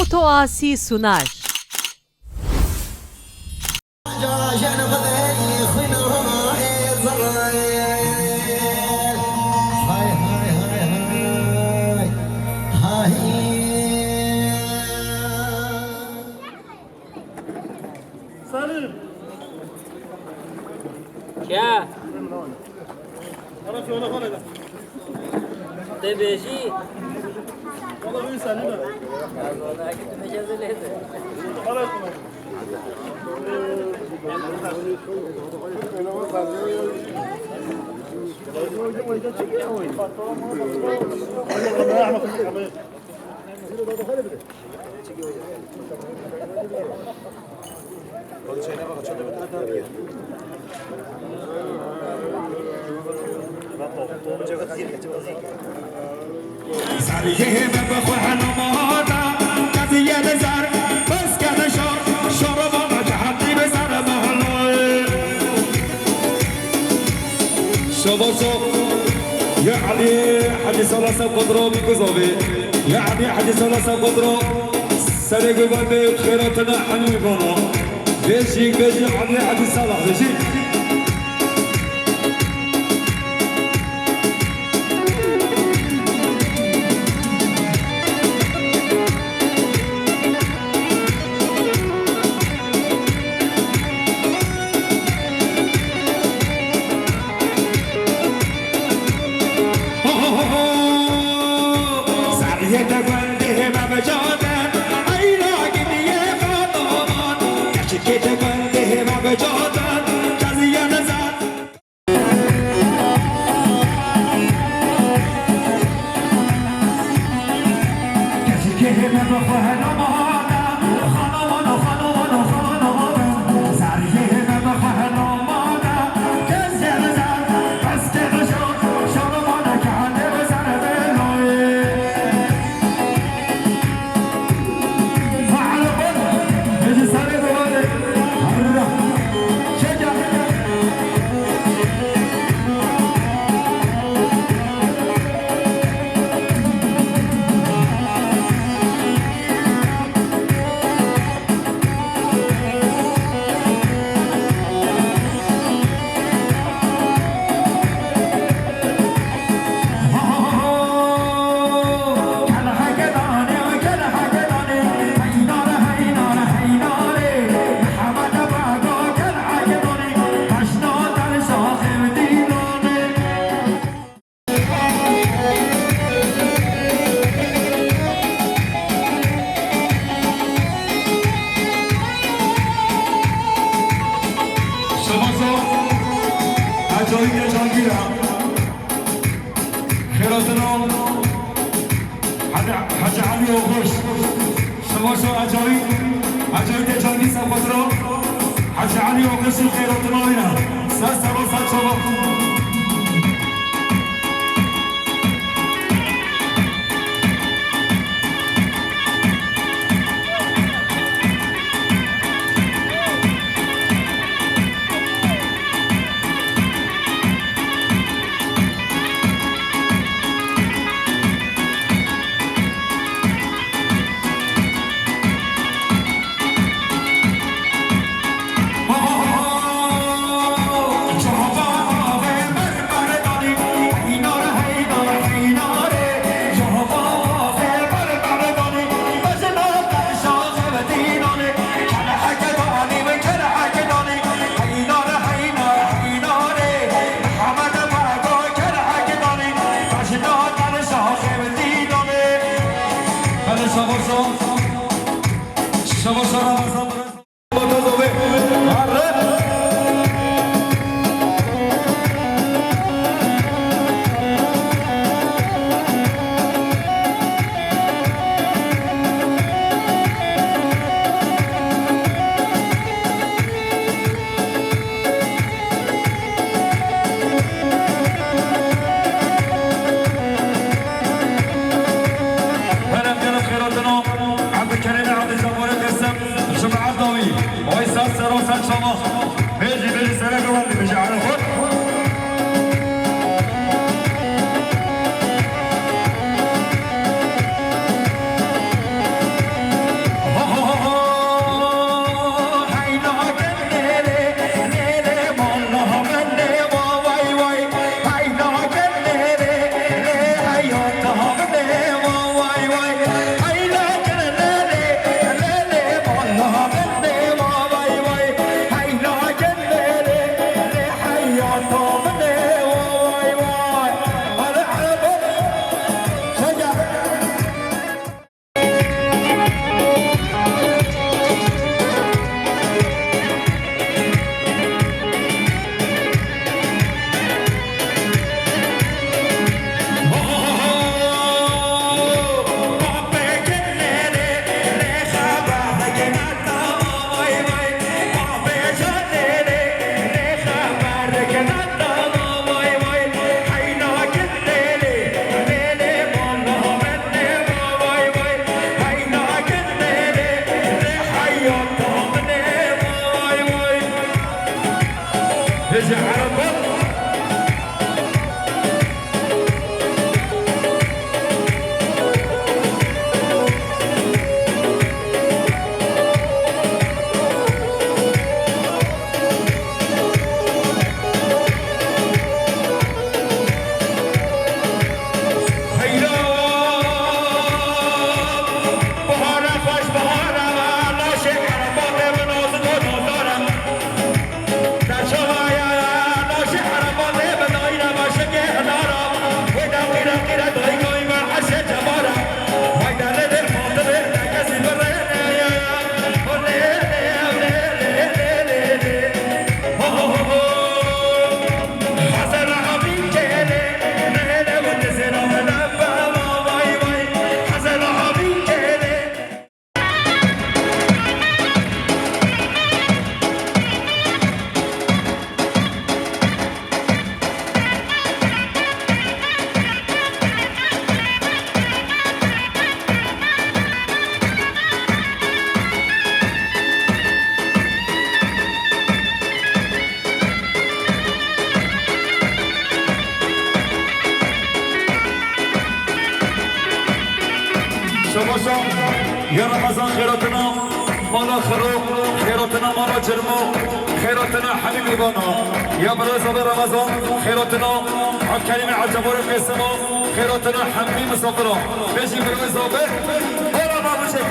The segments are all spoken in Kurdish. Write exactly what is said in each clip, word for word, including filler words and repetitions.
Otoasi Sunar. Kî ye? Tê bêjî? Zariyê me bi xwe heno mada, qediye li zar, bes kene şor, şoro vana cehetî bi zar mehloyê. Şabaşo, ya Elî Hecî Sala Sewqotro bi guzovê. Ya Elî Hecî Sala Sewqotro, serê guvendê xêratina hemî vana. Bêjî, bêjî Elî Hecî Sala, bêjî. Zariyê te gundê me bi caden, eyra gidiyê xanoman. Keçikê te gundê me bi caden, qediye li zar. Şabaşo, Ecoyî Cangîra. Xêratino, Hecî, Hecî Elî Oxuş. Şabaşo Ecoyî, Ecoyî te Cangî Sewqotro. Hecî Elî Oxuş û xêratino wî ne. Ser serro ser çava. Şabaşo, Şabaşo Ramazan. Herem gelek xêratino, Ebdulkerîm Ebdulcebbarê Qesim, Cemaet Şabaşa ya Remezan, xêratina mala Xiro, xêratina mala Cirmo, xêratina hemî mêvana. Ya birêza me Remezan, xêratina Abdulkerîmê Ecebarê Qêsima, xêratina hemî misafira. Bêjî birêza me, bala me bûçek.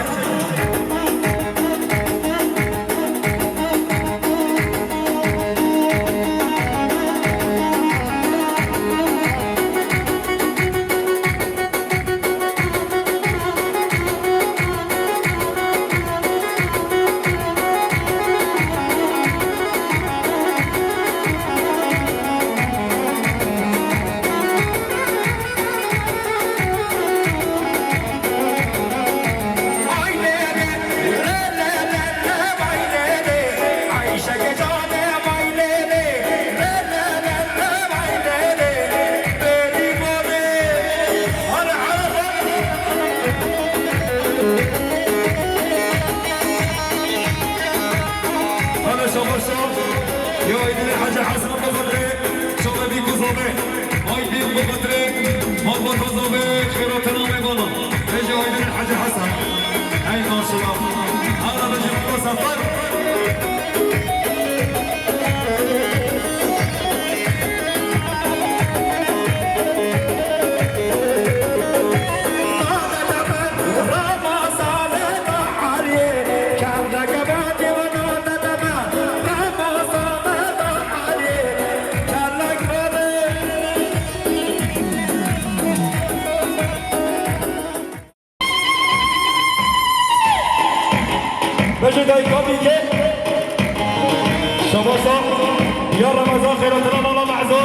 Hadi şabaşa. Ya Aydın Hacı Hasan Bozat'ı. Şöyle bir kuzade. Ay bir bu kadre. Malbataza ve xêratina mêvana. Ece Aydın Hacı Hasan. Ey maşallah. Hala da cimri safar. Bejê dayika bîke. Şabaşa ya Remezan, xêratina mala Mehzo,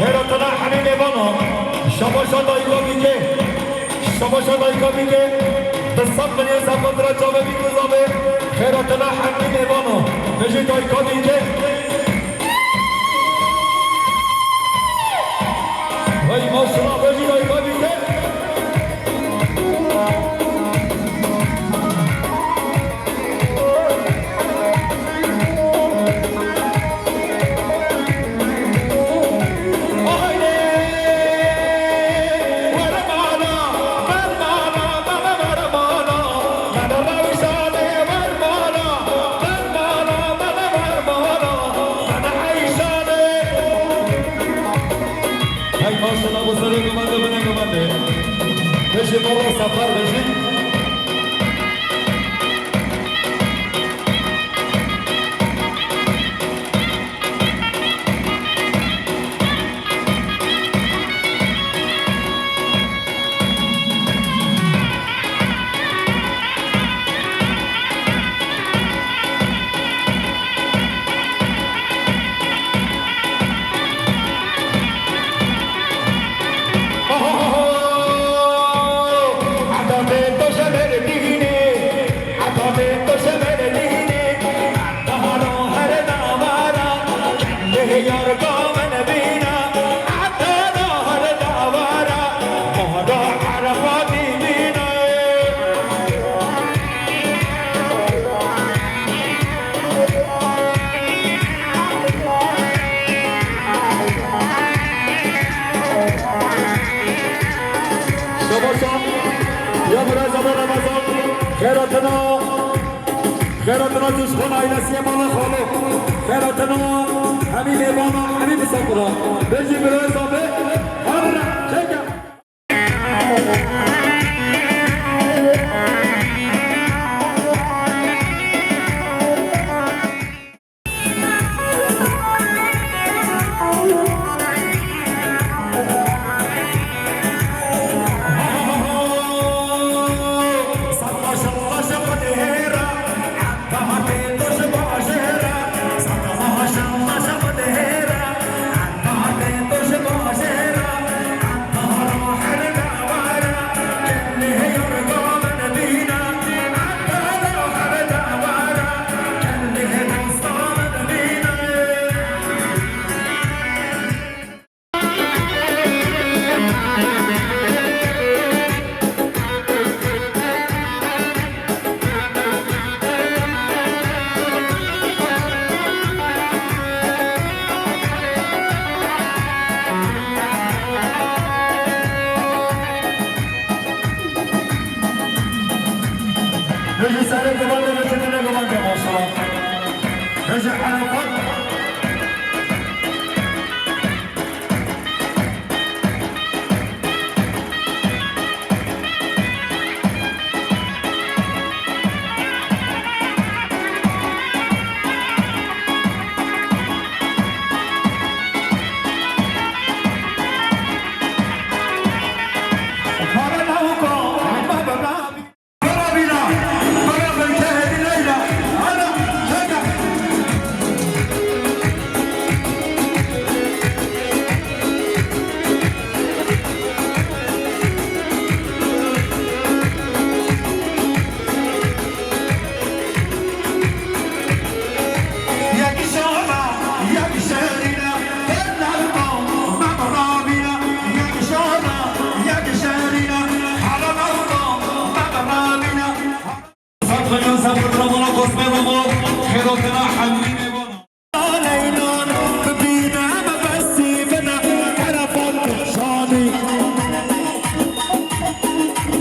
xêratina hemî mêvana. Şabaşa dayika bîke. Şabaşa dayika bîke. Bi sed milyon sefandira çavê bîk bizavê. Xêratina hemî mêvana. Bejê dayika bîke. Hey maşallah, bejî dayika bîke. Hey maşallah, bu sarı gumanda, bu ne gumanda? Beşi baba sapar beşi. Şabaşa ya birêza me Remezan, xêratina, xêratina tu ji xwe ailesiyê mala xalo, xêratina hemî mêvana, hemî misafira. Bêjî birêza me, her çeke. Rejî serê guman de, rejî dine guman de, maşallah. Rejî Arafat.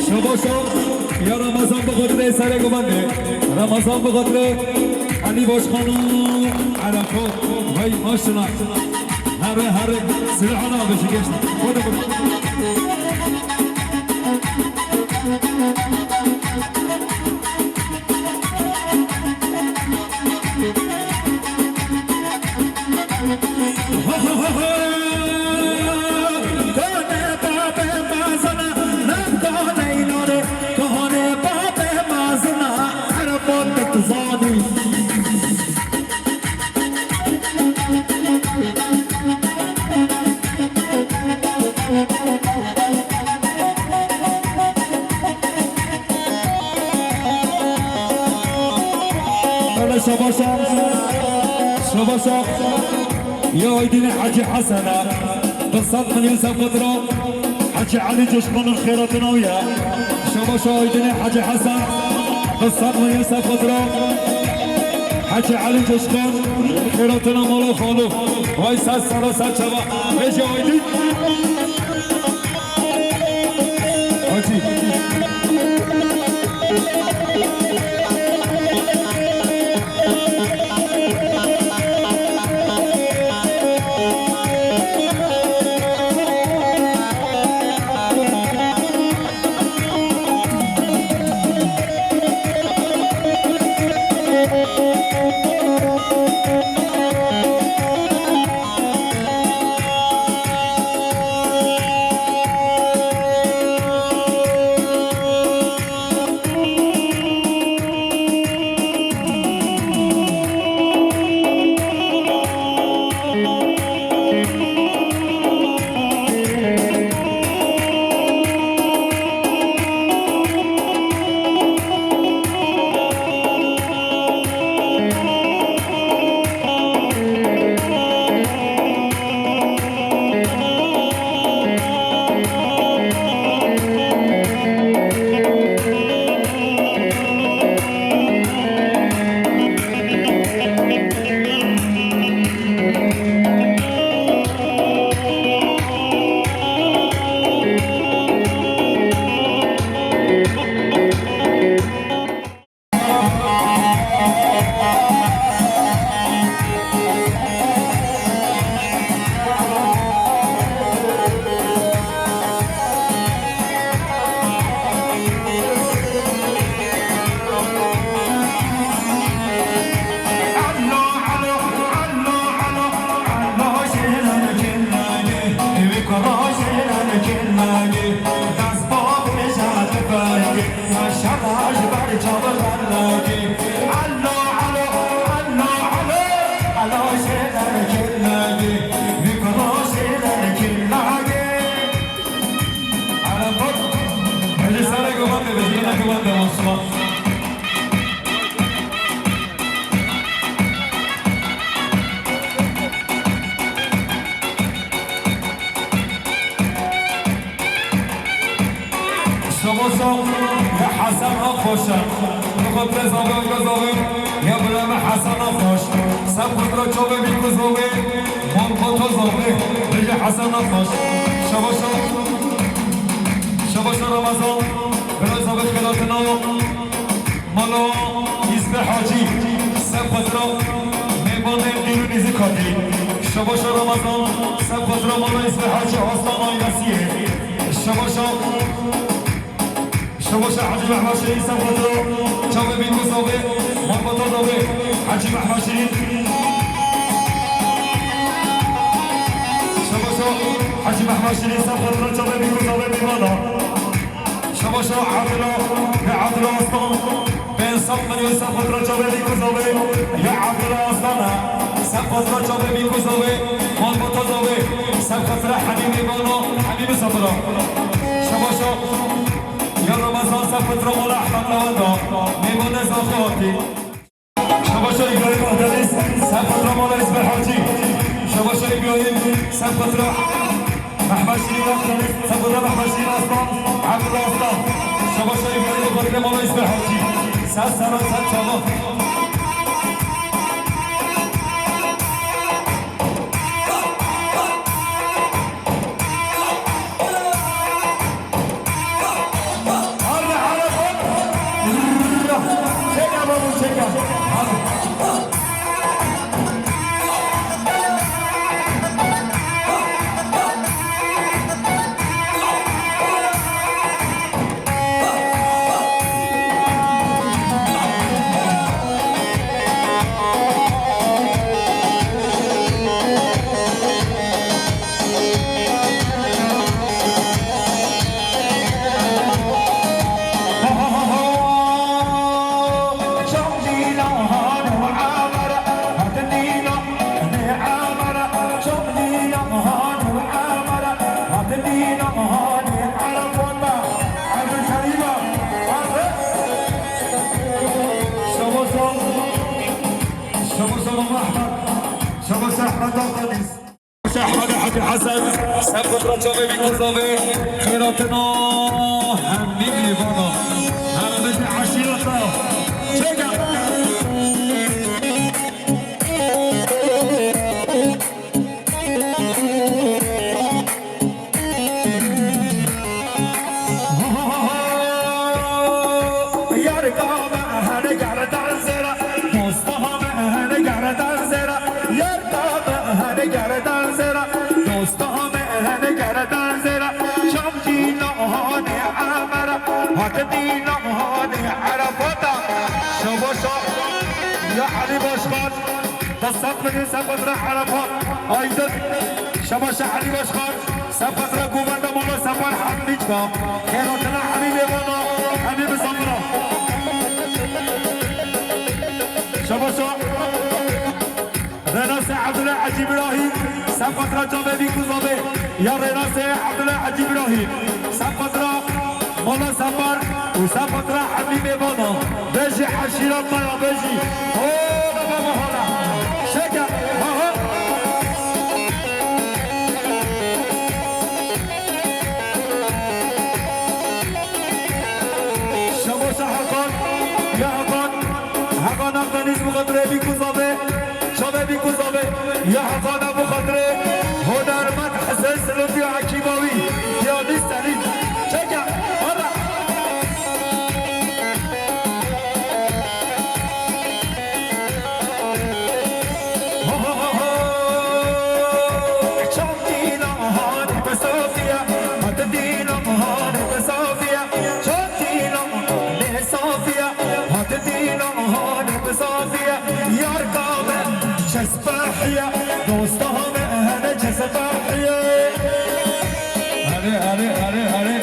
Şabaşa ya Ramazan bi xatirê serê guman de. Ramazan bi xatirê Elî Başkan û Arafat. Vay maşallah. Herre herre. Silahını abi şu geçti. Hadi bakalım. Hele şabaşa, şabaşa. Ya Aydinê Hacî Hesena, bi sed milyon ser xwe dira. Hacî Elî Coşkun'un xêratina wî ye. Şabaşa Aydinê Hacî Hesen, bi sed milyon ser xwe dira. Hacî Elî Coşkun, xêratina mala xalo. Vay ser sera ser çava. Hêjî Aydin. Hacî. Şabaşa ya Hesen Akbaşa. Xatirê zavê Agazavê ya birayê me Hesen Akbaş. Ser xwe dira çavê bî ku zavê, man xwe to zavê. Bêje Hesen Akbaş. Şabaşa. Şabaşa Ramazan. Bira zavê xêratina. Mala Hîzbê Hacî, ser xatir a mêvanên dîr û nêzîk hatî. Şabaşa Ramazan, ser xatir a mala Hîzbê Hacî Aslan Aynasiyê. Şabaşa, şabaşa Hacî Mehmet Şirîn, ser xatir a çavê Bîkû Zavê, malbata Zavê, Hacî Mehmet Şirîn. Şabaşa Hacî Mehmet Şirîn, ser xatir a çavê Bîkû Zavê, mêvana. Şabaşa Adila, ya Adila Aslan. Pênc sed milyon ser xatir a çavê Bîkû Zavê, ya Adila Aslan. Ser xatir a çavê Bîkû Zavê, malbata Zavê. Ser xatir a Hemî mêvana, Hemî misafira. Şabaşa ya Ramazan, ser xatir a mala Ehmed Lewenda, mêvana Zaxê hatî. Şabaşa Îbrahîm Akdeniz, ser xatir a mala Hîzbê Hacî. Şabaşa Îbrahîm, ser xatir a Mehmet Şirîn Akdeniz, ser xatir a Mehmet Şirîn Aslan, Abdullah Aslan. Şabaşa Îbrahîm, ser xatir a mala Hîzbê Hacî. Ser sera ser çava. Şabaş Ahmet Akdeniz. Şabaş Ahmet Hacî Hesen, ser xatir a çavê Bîkû Zavê, xêratina hemî mêvana, hemî eşîreta. Çêke. Yar ka me hene gerdan zêra, dosta me hene gerdan zêra, yar ka me hene gerdan zêra, dosta me hene gerdan zêra. Çam dîna hanê Emera, hate dîna hanê Erefata. Şabaşa ya Elî Başkan. Destek bidin, ser xatir a Erefat Aydin. Şabaşa Elî Başkan, ser xatir a govenda Mola Sefar Hemîd da. Xêratina hemî mêvana, hemî misafira. Şabaşa Rênasê Ebdullah Hecî Îbrahîm, ser xatir a çavê Bîkû Zavê. Ya Rênasê Ebdullah Hecî Îbrahîm, ser xatir a Mola Sefar û ser xatir a hemî mêvana. Bejî eşîra me ya, bejî. Ho, baba, baba, hola. Şeke, ha, ha. Şabaşa Hakan, ya Hakan. Hakan Akdeniz bi xatirê Bîkû Zavê. Çavê Bîkû Zavê, ya Hezana bi xatirê hunermend Hesen Silotî Ekîbawî, piyanîst Selîm. Çeke, ara. Ho, ho, ho, ho. Çandîna hanê bi Safiye, hat dîna hanê bi Safiye. Çandîna hanê Safiye, hat dîna hanê bi Safiye. Yar ka me çes Bahiye, dosta me hene cezebahî. Erê, erê, erê, erê.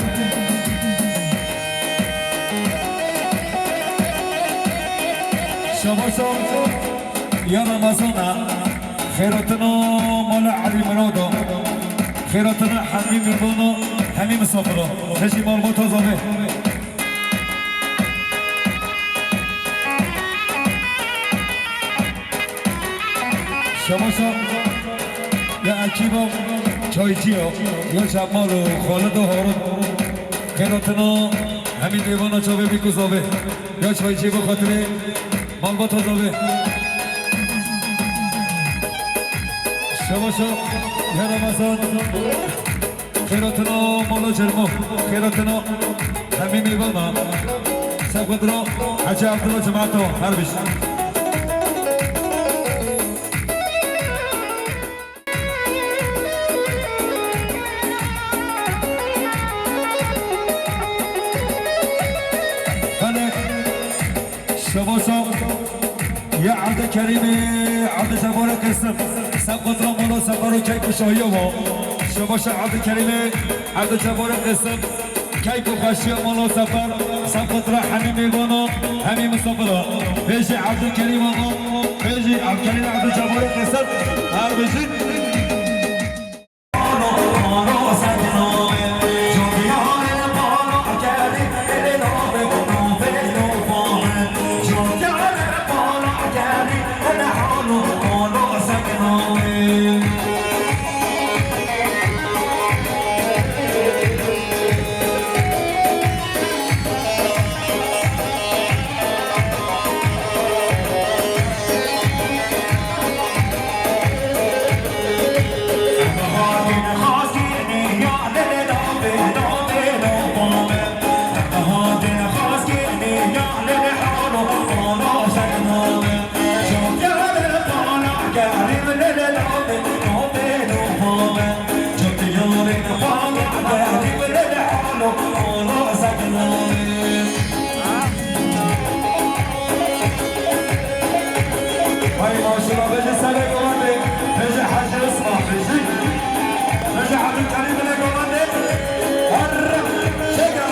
Şabaşa ya Ramazana, xêratina mala Elî Mirado, xêratina hemî mêvana, hemî misafira. Hejî malbata Zavê. Şabaşa ya Ekîba Çaycî ya, ya Cemal û Xalid û Harun. Xêratina hemî mêvana çavê Bîkû Zavê. Ya Çaycî bi xatirê malbata Zavê. Şabaşa ya Ramazan. Xêratina mala Cermo, xêratina hemî mêvana. Ser Xwedro, Hecî Abdullah cemato, her biş. Belê, şebaşa ya Evdî Kerîmê, Evdî Cebarê Qêsim, Sebqetra Mala Sefer û keyf û şahiya wa. Şebaşa Evdî Kerîmê, Evdî Cebarê Qêsim, keyf û xweşiya Mala Sefer, Sebqetra hemî mêvana, hemî misafira. Bêjî Evdî Kerîm axa, bêjî Evdî Kerîm Evdî Cebarê Qêsim, her bijî. Hay maşallah, bêje serê govendê, bêje Hecî Osman, bêje. Bêje Ebdulkerîm bile govendê. Her şeker.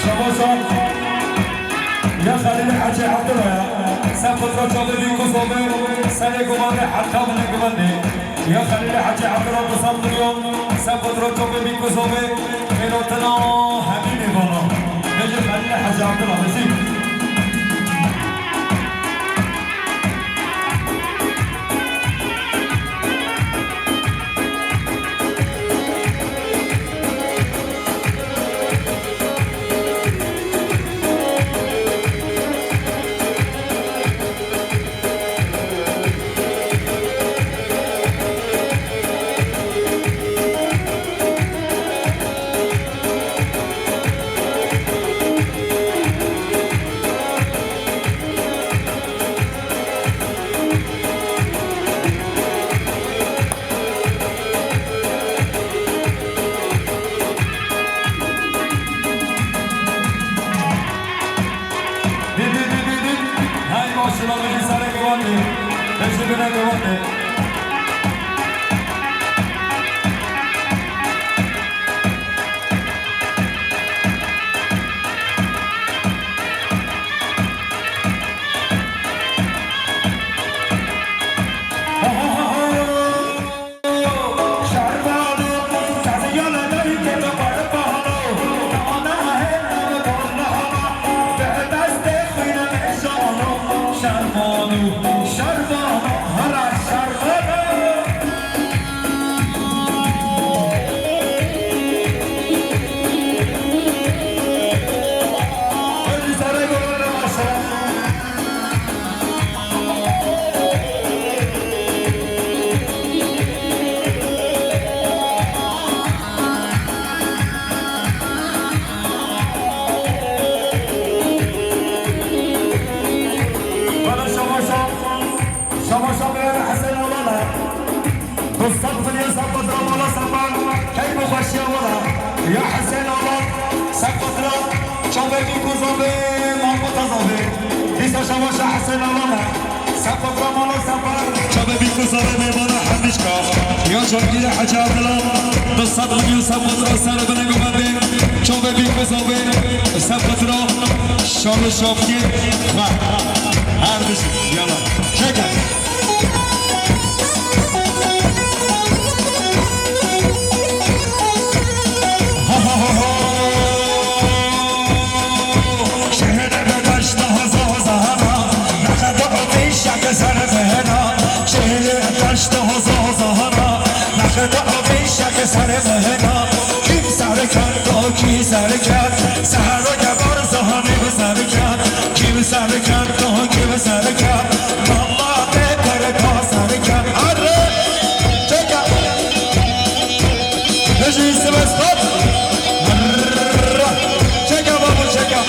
Şebaşan ya Xelîlê Hecî Evdila ya. Sebqetra çavê bî ku zobê, serê govendê heta binê govendê. Ya Xelîlê Hecî Evdila du sed milyon, Sebqetra çavê bî ku zobê, hêlatina hemî mêvana. Bêje Xelîlê Hecî Evdila, bizî. Dî, dî, dî, dî, dî. Hey maşallah, bêjî serê govendê. Bêjî binê govendê. Bana şamaşa, şamaşa beyana Hesen Alana. Dostlar biliyor, sabah dramalar sabah. Keyif başlıyor bana. Ya Hesen Alan, Sebqetra, çavê bî ku zobê, Mahmut Azabê. Dîsa şamaşa Hesen Alan e. Sebqetra mala sefer. Çavê bî ku zobê mêvana hemîşka. Ya Cangîrê Hecî Evdila. Du sed milyon Sebqetra ser binê govendê. Çavê bî ku zobê, Sebqetra. Şal û şapkê. Her bijî. Yala. Çekin. Serê mehna, kî serkend, kî serkend, sehero ke Barzanî bi serkend, kî bi serkend, kî bi serkend, malla tê pere ka serkend. Arre! Çeka! Hejî Sivastan! Arre! Çeka babo, çeka!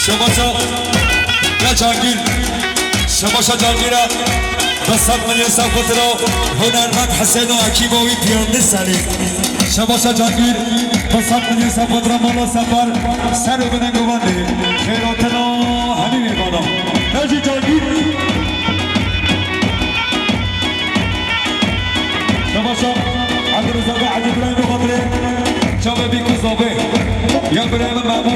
Şebaşa ya Cangîr. Şebaşa Cangîra. Bi sed milyon sefqetira hunermend Heseno Ekîbo wî piyanî serî. Şebaşa Cangîr. Bi sed milyon sefqetira mala sefer. Ser û binê govendê. Xêratina hemî mêvana. Hejî Cangîr. Şebaşa Ebdurezak Hacî Birayîm bi xatirê çavê bîk û zavê ya birayê min Memo,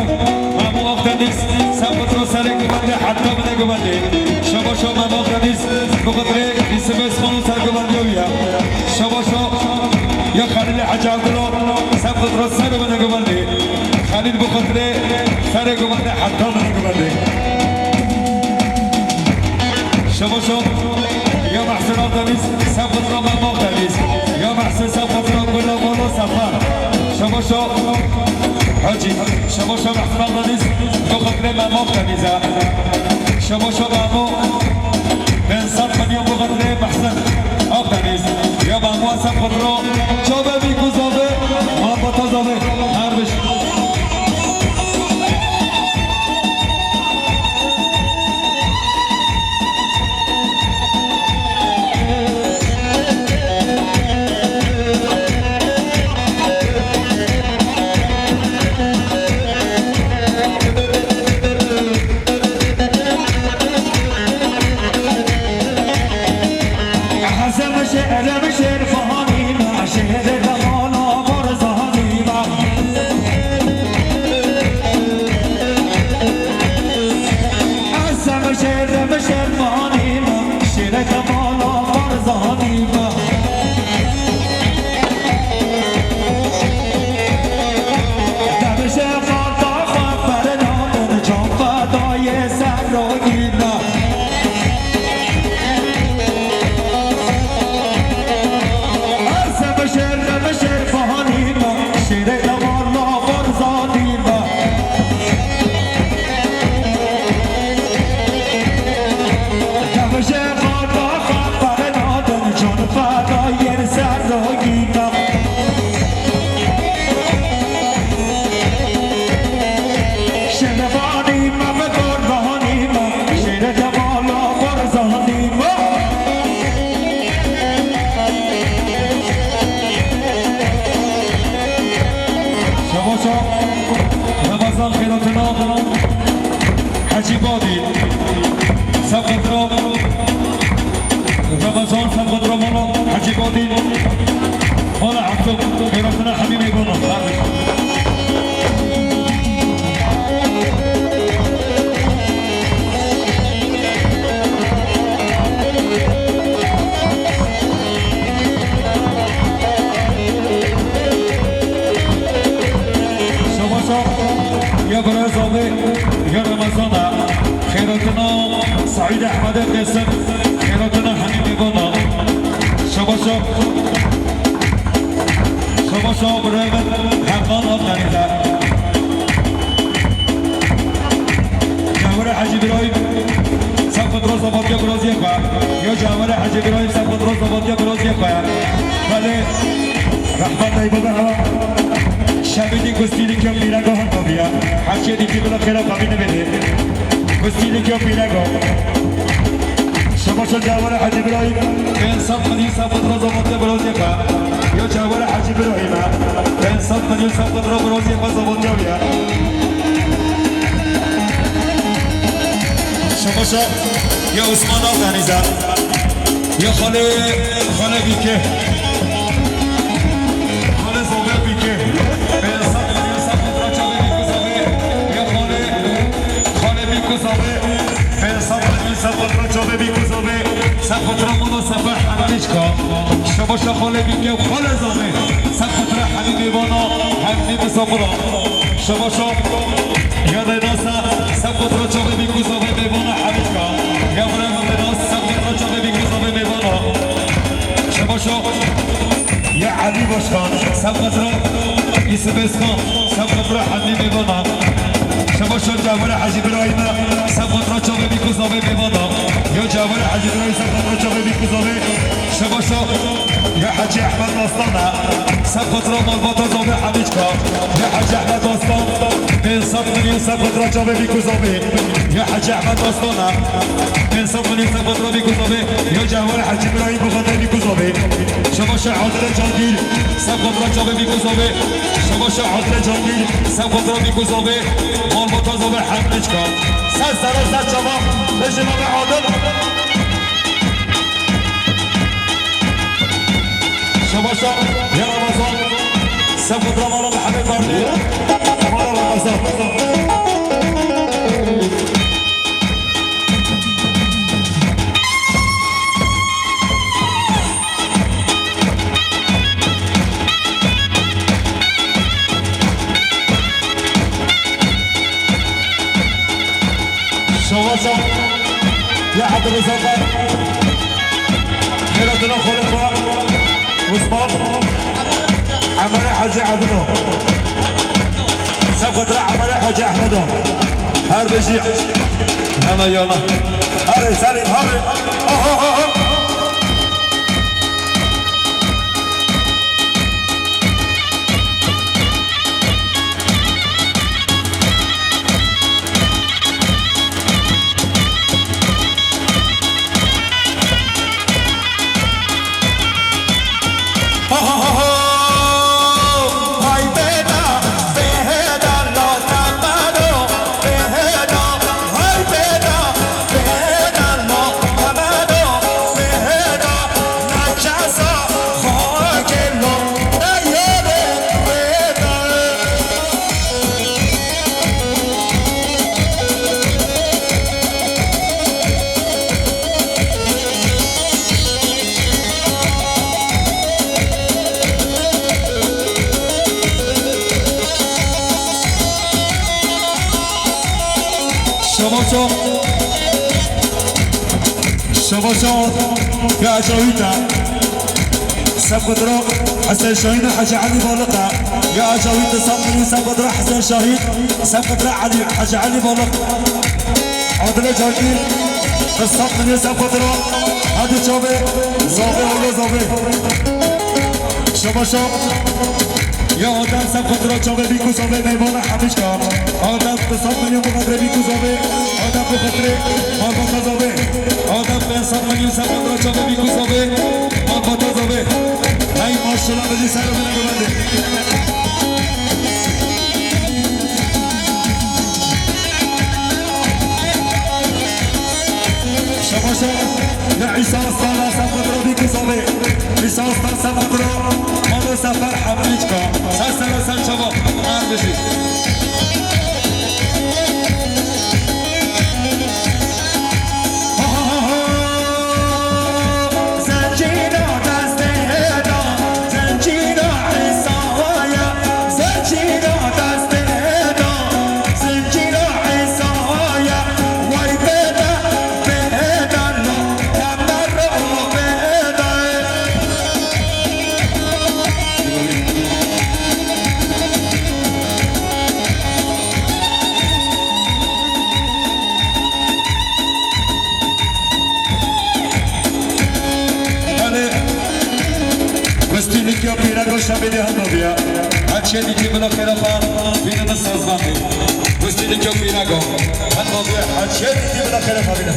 Memo Akdeniz, sefqetira serê govendê heta binê govendê. Şebaşa Memo Akdeniz bi xatirê Yûsif Osman û sergovendiya wî ye. Şebaşa ya Xelîlê Hecî Evdilo, sefqetira ser û binê govendê. Xelîl bi xatirê serê govendê heta binê govendê. Şebaşo ya Mehsûn Akdeniz, sefqetira Memo Akdeniz. Ya Mehsûn, sefqetira Gula Molo Sefer. Şebaşo Hacî, şebaşo Mehsûn Akdeniz, bi xatirê Memo Akdeniz e. Şebaşo Memo, pênc sed milyon bi xatirê Mehsûn Akdeniz. Ya Memo, sefqetira çavê bîk û zavê, mabata zavê. Her biş. Şervanî me ve kurbanî me, şêre Cemala Barzanî me. Şebaşa Remezan xêratina Hecî Badî. Sefqetira Remezan, sefqetira mala Hecî Badî. Mala Hecî, xêratina hemî mêvana. Şebaşa ya Birazavê ya Remezana, xêratina Saîd Ehmedê Qêsim, xêratina hemî mêvana. Şebaşa, şebaşa birayê min Herman Akdenîze. Cewherê Hecî Birayîm, sefqetira zavatiya biraziyê xwe. Ya Cewherê Hecî Birayîm, sefqetira zavatiya biraziyê xwe. Belê, rehmet ey bibe hewa. Şevî dî gustî li kêm pîrego hinda biya. Her şey dî kî bila xêra xwe bîne bêdê. Gustî li kêm pîrego. Şebaşa Cewherê Hecî Birayîm, pênc sed milyon sefqetira zavatiya biraziyê xwe. Yusuf Kudro Brozî Xweza Boncawiya. Şabaşa ya Osman Akdenîza. Ya Xalê, Xalê Bîke. Xalê Zobê Bîke. Yusuf Kudro Çavê Bîku Zobê. Ya Xalê, Xalê Bîku Zobê. Yusuf Kudro Çavê Bîku Zobê. Sefetra Molo Sefer Hemîçka. Şabaşa Xalê Bîke, Xalê Zobê. Sefetra Hemî Mêvana, Hemî Misafira. Şabaşa ya Rênasa, Sefetra Çavê Bîku Zobê Mêvana Hemîçka. Ya Brema Rênas, Sefetra Çavê Bîku Zobê Mêvana. Şabaşa ya Elî Başkan, Sefetra Yusuf Eskan, Sefetra Hemî Mêvana. Şabaşa Cewher Hecî Birayîme, Sefetra Çavê Bîku Zobê Mêvana. Ya Cewher Hecî Birayî, Sefetra Çavê Bîku Zobê. Şabaşa ya Hecî Ehmed Aslan e. Sefetra malbata Zobê Hemîçka. Ya Hecî Ehmed Aslan. Pênc sed milyon Sefetra Çavê Bîku Zobê. Ya Hecî Ehmed Aslan e. Pênc sed milyon Sefetra Bîku Zobê. Ya Cewher Hecî Birayî Bixete Bîku Zobê. Şabaşa Adile Cangîl. Sefetra Çavê Bîku Zobê. Şabaşa Adile Cangîl. Sefetra Bîku Zobê. Malbata Zobê Hemîçka. Ser sera ser çava. Bejê Mame Adil. Şabaşa ya Ramazan. Sefetra Mala Mihemed Barlî. Mala Ramazan. Şabaşa ya Abdurrezzaq. Xêra dina xwe li xwe. Osman. Emerê Hecî Ebdo. Sefetra Emerê Hecî Ehmedo. Her bijî. Hema yana. Herê Selîm, herê. Ha, ha, ha, ha. Şabaşa. Şabaşa. Ya Ecawîta. Sefetra Hesen Şahîn û Hecî Elî Baliq e. Ya Ecawîta Sefetra, Sefetra Hesen Şahîn, Sefetra Elî, Hecî Elî Baliq. Adile Cagîr, Sefetra, Sefetra, Hadi Çavê, Zavê, Ola Zavê. Şabaşa. Ya Adem Sefetra Çavê Bîku Zavê, Mêvana Hemîçka. Adem Sefetra Bîku Zavê, Adem Sefetra, Malbata Zavê. Adem Sefetra Çavê Bîku Zavê, Malbata Zavê. Hey maşallah, bizi ser bile bulundu. Şabaşa ya Îsa Aslan Sefetra Bîku Zavê. Îsa Aslan Sefetra, Mala Sefer Hemîçka. Ser ser ser çava. Her bijî. Belê. Westî Likya Pîrego şemê dê hendo biya. Her çê dîtî bila xêra xwe, bîne de sazbandê. Westî Likya Pîrego. Hendo biya, her çê dîtî bila xêra xwe bîne.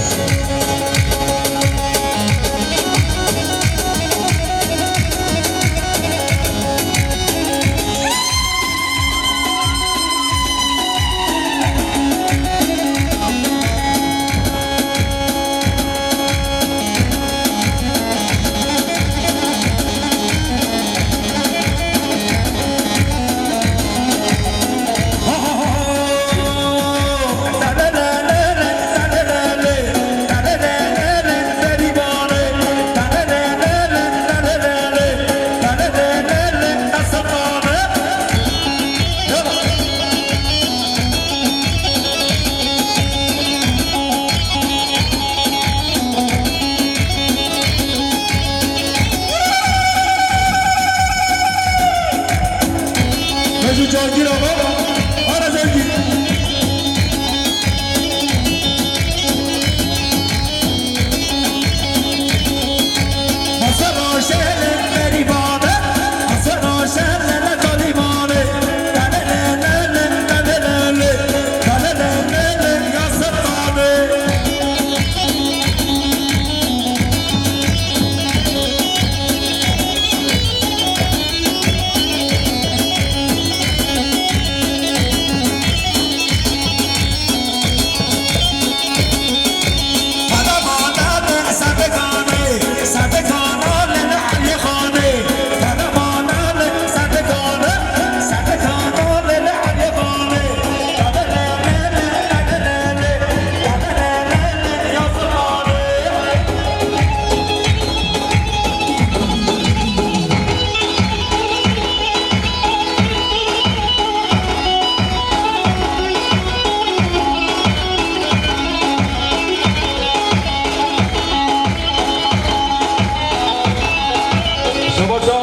Şebaşa.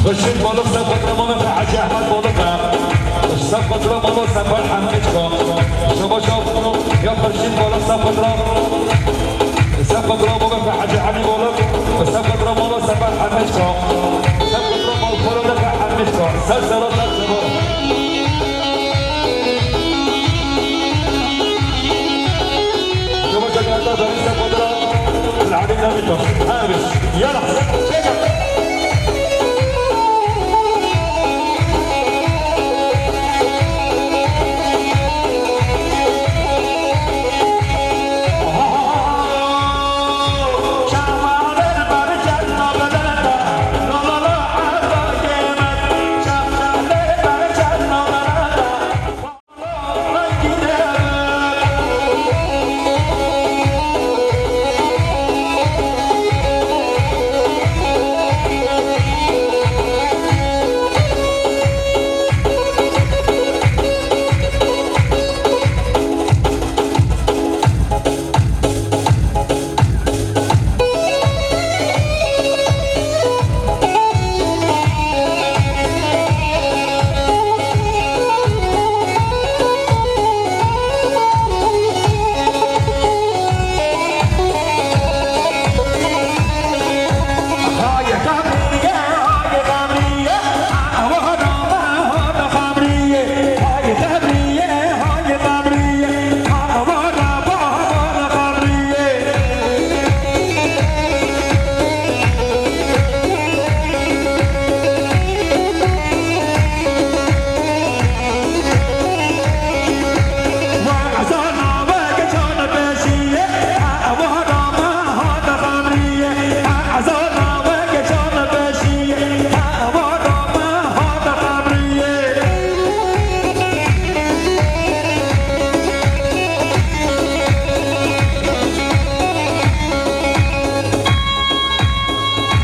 Xurşîd Balık, Sefqatra Mehmet Hacı Ahmet Balık. Sefqatra Mehmet Sefer Hamid Ka. Şebaşa. Ya Xurşîd Balık, Sefqatra. Sefqatra Mehmet Hacı Ali Balık. Sefqatra Mehmet Sefer Hamid Ka. Sefqatra Malkoro Hamid Ka. Ser sera, ser sera. شبكة الأندلس القدرة العديدة من هامش. يلا.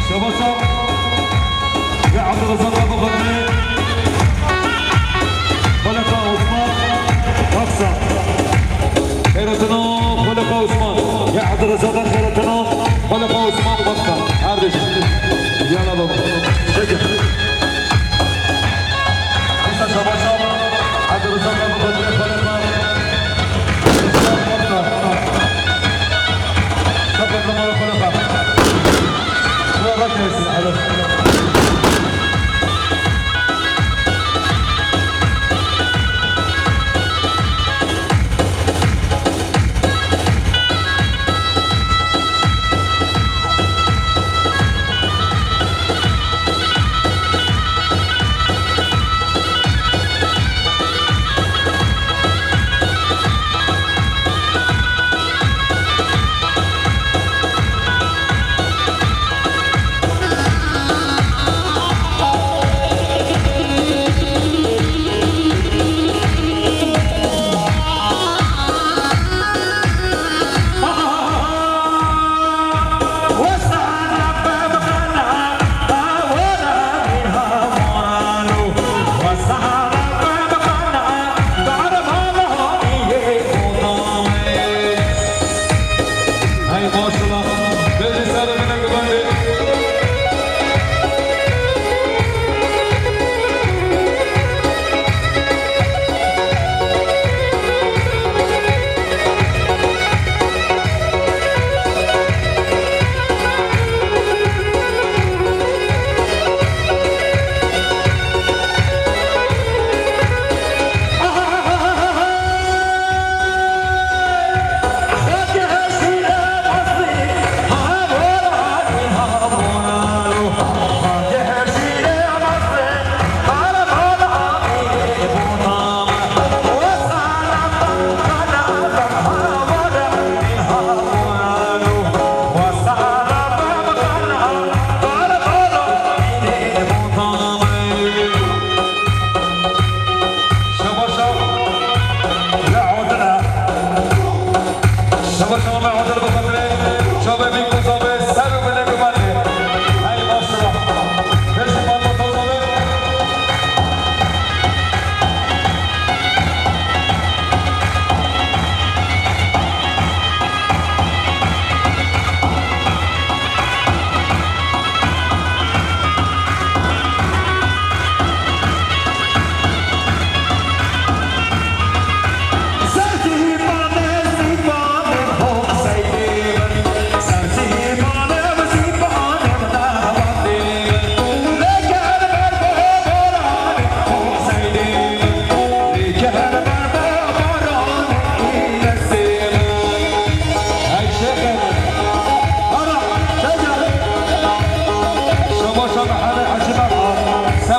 شباشا. يا عبد الرزاق أبو غني. خلفاء عثمان. أقصى. خيرتنا خلفاء عثمان. يا عبد الرزاق خيرتنا خلفاء عثمان وأقصى. عبد الرزاق. يلا بابا. شكرا. أقصى شباشا. عبد الرزاق أبو غني خلفاء.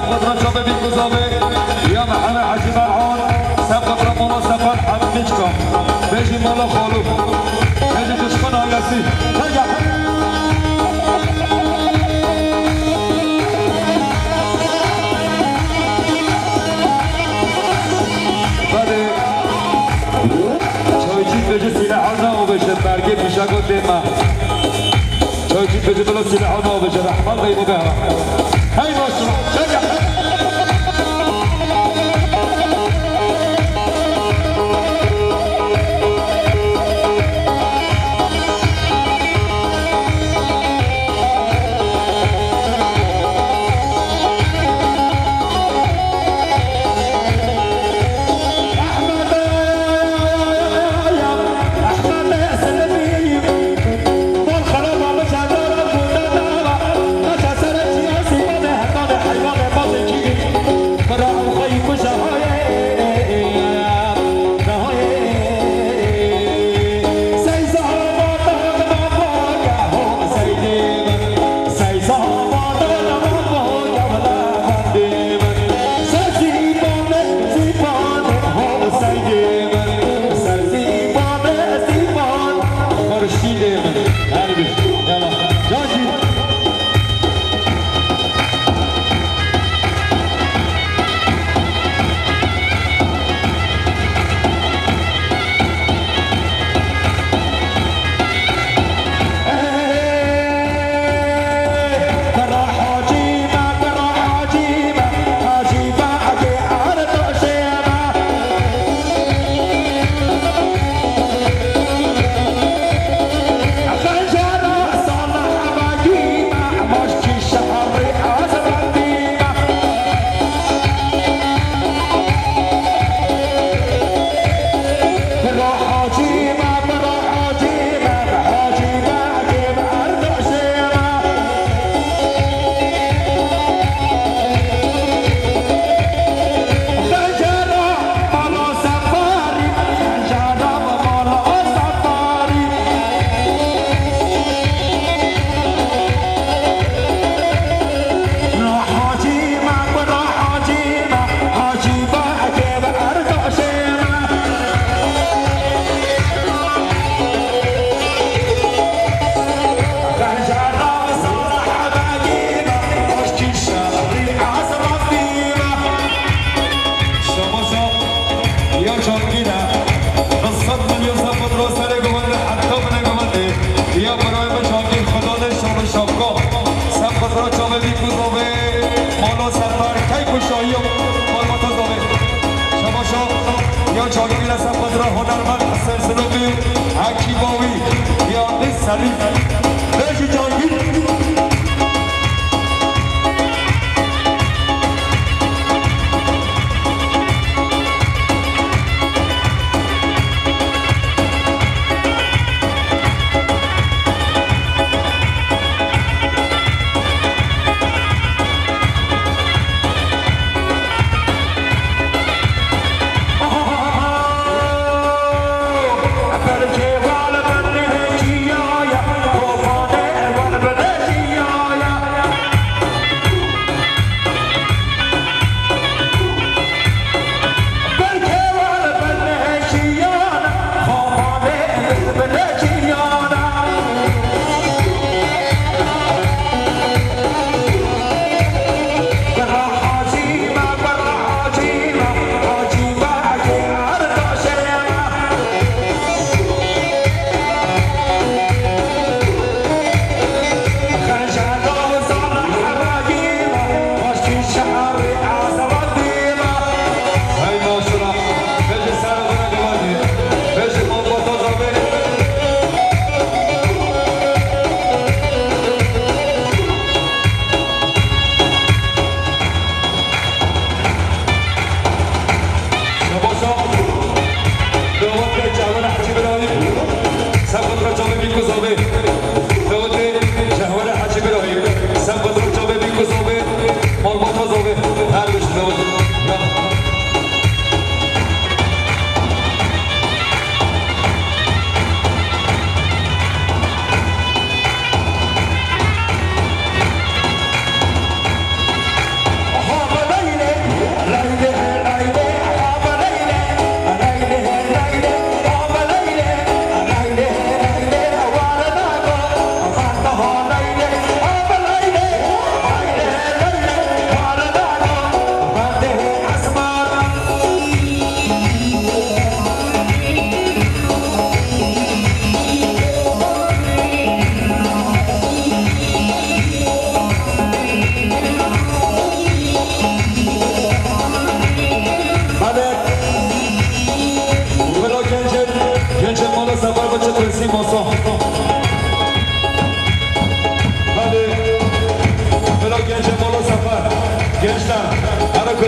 Xatir çavê Bîkûzavê ya Mihemed Hecî Merhan, Seqet Ramona Sefer Hemîçka, bêjî mala xalo, bêjî dişmena Yasî. Hege. Belê. Çaycî bêjî sîleha navêje, bergê fîşego dê me. Çaycî bêjî bila sîleha navêje, rehman bey bu be. Hey maşallah, çek ya. Şabaza ya Cangîr e. Qismet milyon Seqet ra serê govendê heta binê govendê. Ya birayê min Cangîr, Xuda lê şabaza şapka. Seqet ra çavê Bîkûzavê, mala Sefer, keyf û şahiya malbata zavê. Şabaza ya Cangîr e, Seqet ra hunermend Hesen Sinopî, Hekîma wî, Yanî Selîm. Bêjî Cangîr.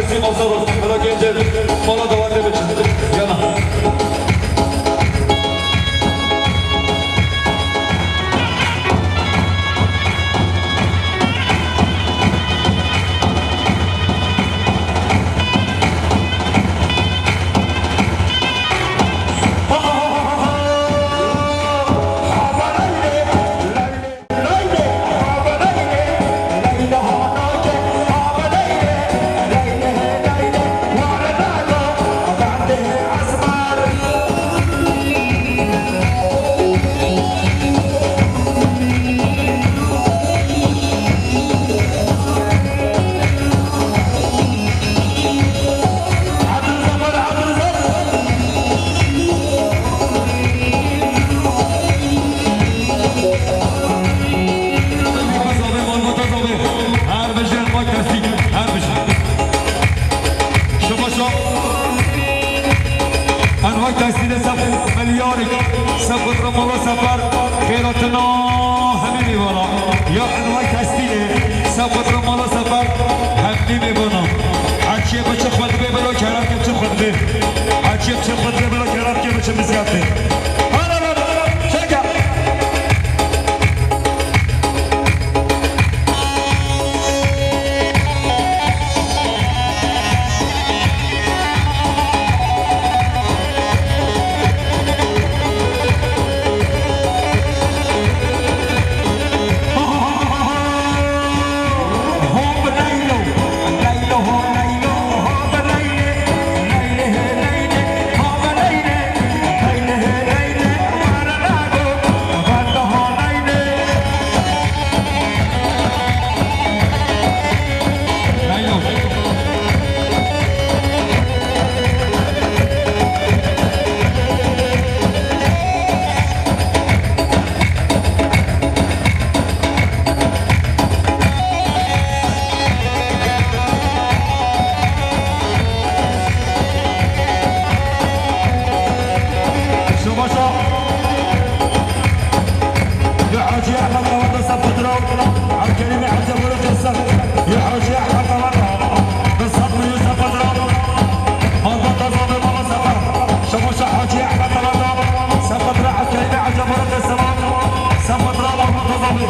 Sima Saros, Melo Gencer, Mala Dawate biçin. Yana. Her bijî, envay testî, her bijî. Şima şo. Envay testî de sef milyarek, sef xwe mala Sefer, xêratina hemî mêvana. Ya envay testî de sef xwe mala Sefer, hemî mêvana. Heçiyê biçe xwe dibê, belo kerem ke biçe xwe dibê. Heçiyê biçe xwe dibê, belo kerem ke biçe mizyatê. Hana, hana, çeke. Şobaşa. Ya Hacı Ahmet Davat da sapıtıra. Abdülkerim Hacı Bulut Yasak. Ya Hacı Ahmet Davat da. Kısat mı yüz sapıtıra. Malbata zabi mama sapa. Şobaşa Hacı Ahmet Davat da. Sapıtıra Abdülkerim Hacı Bulut Yasak. Sapıtıra Malbata zabi.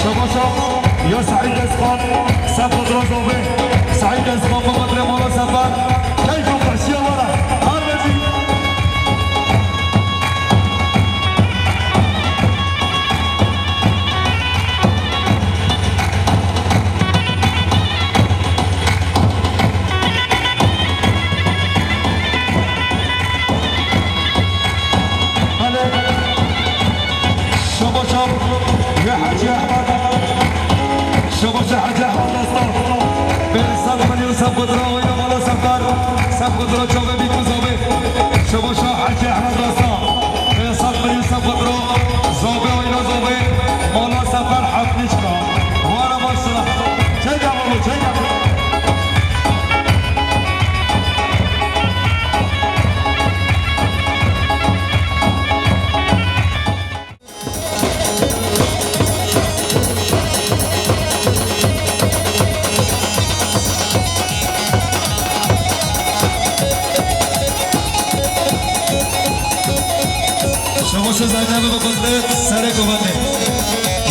Şabaşa ya Saîd Deskan, sef xwe roz ove. Saîd Deskan, bi xatirê mala Sefer. Keyf û xweşiya we re. Her bijî. Belê. Şabaşa ya Hacı Ahmet. Şabaşa Hacı Ahmet Aslan. Bê sed milyon sef xwe dira oyna mala Sefer. Sef xwe dira çavê bîk û zavê. Şabaşa Hacı Ahmet Aslan. Bê sed milyon sef xwe dira. Zavê oyna zavê. Mala Sefer heft nîçka. Wara başla. Çek ama bu, çek ama. Şabaşa Zeynep bi xwe re serê kovandê.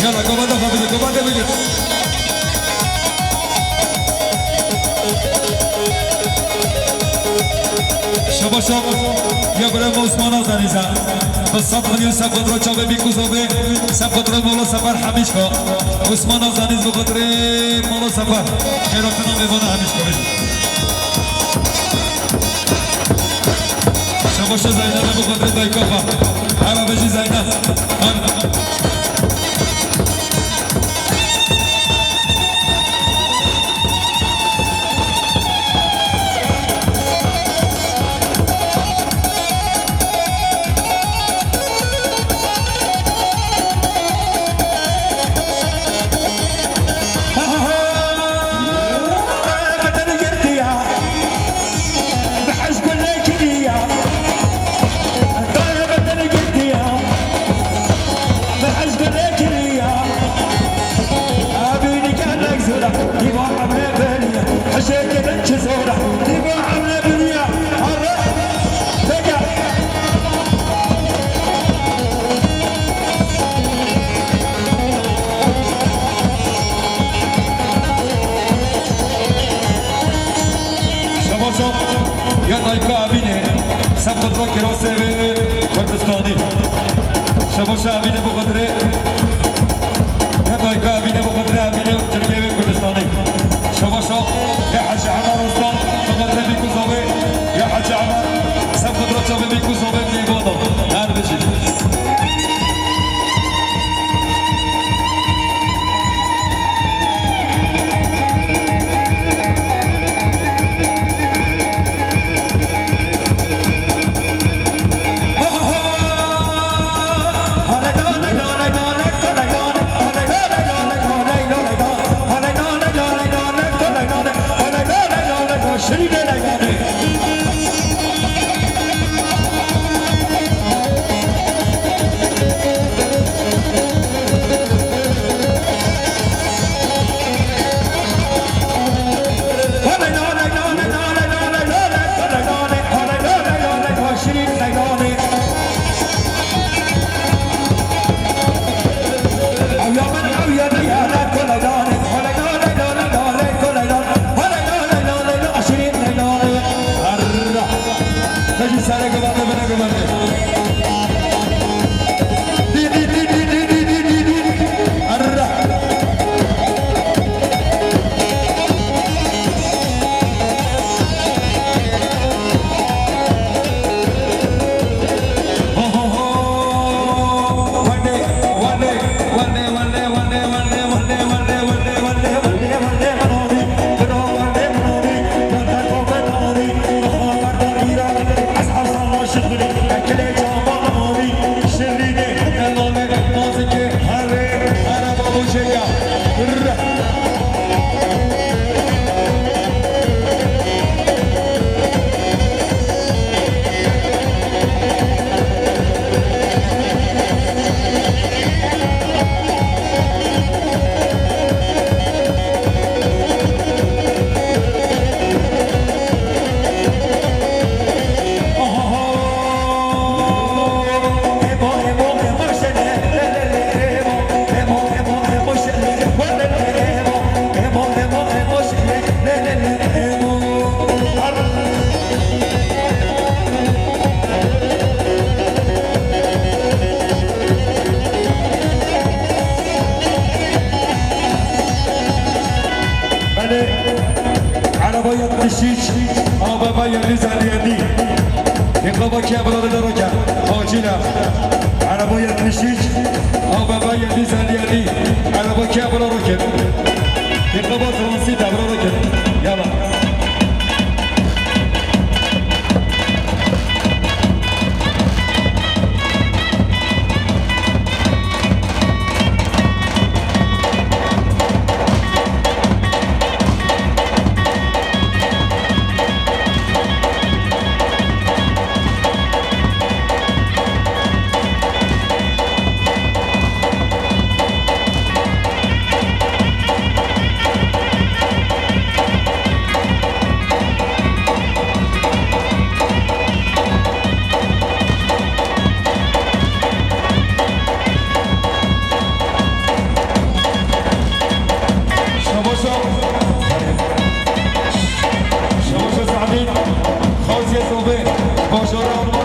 Yala kovanda xwe bide, kovandê bigir. Şabaşa ya birê me Osman Azanîza. Bi sed milyon sef xwe dira çavê bîk û zavê, sef xwe dira mala Sefer hemîşka. Osman Azanîz bi xwe dirê mala Sefer. Xêratina mêvana hemîşka bê. Şabaşa Zeynep bi xwe dirê dayka xwe. Hera bijî Zeynep. Her Çi zor e. Dîba emre biniya. Arre. Peke. Şebaşo ya dayka Evînê, Sefqet Rokî Rosê wê Kurdistanî. Şebaşo Evînê bi xwe dirê. Ya dayka Evînê bi xwe dirê Evînê Tirkiyê wê Kurdistanî. Şebaşo ya Hecî Emer Osman, Sefqet Rokî Rosê wê, ya Hecî Emer, Sefqet Rokî Rosê wê Kurdistanî. Her bijî. Necî serê gumane, bine gumane. Dî, dî, dî. Erre. Ho, ho, ho. Wende, wende, wende, wende. Belê, ereba yetmiş üç, A B B yedi yüz elli yedi. Yıkaba ki evladı da roken. Acile. Ereba yetmiş üç, A B B yedi yüz elli yedi. Ereba ki evladı roken. Yıkaba transit evladı roken. Yala. Şabaşa. Şabaşa Sadî. Xaziye Zobê. Başaran.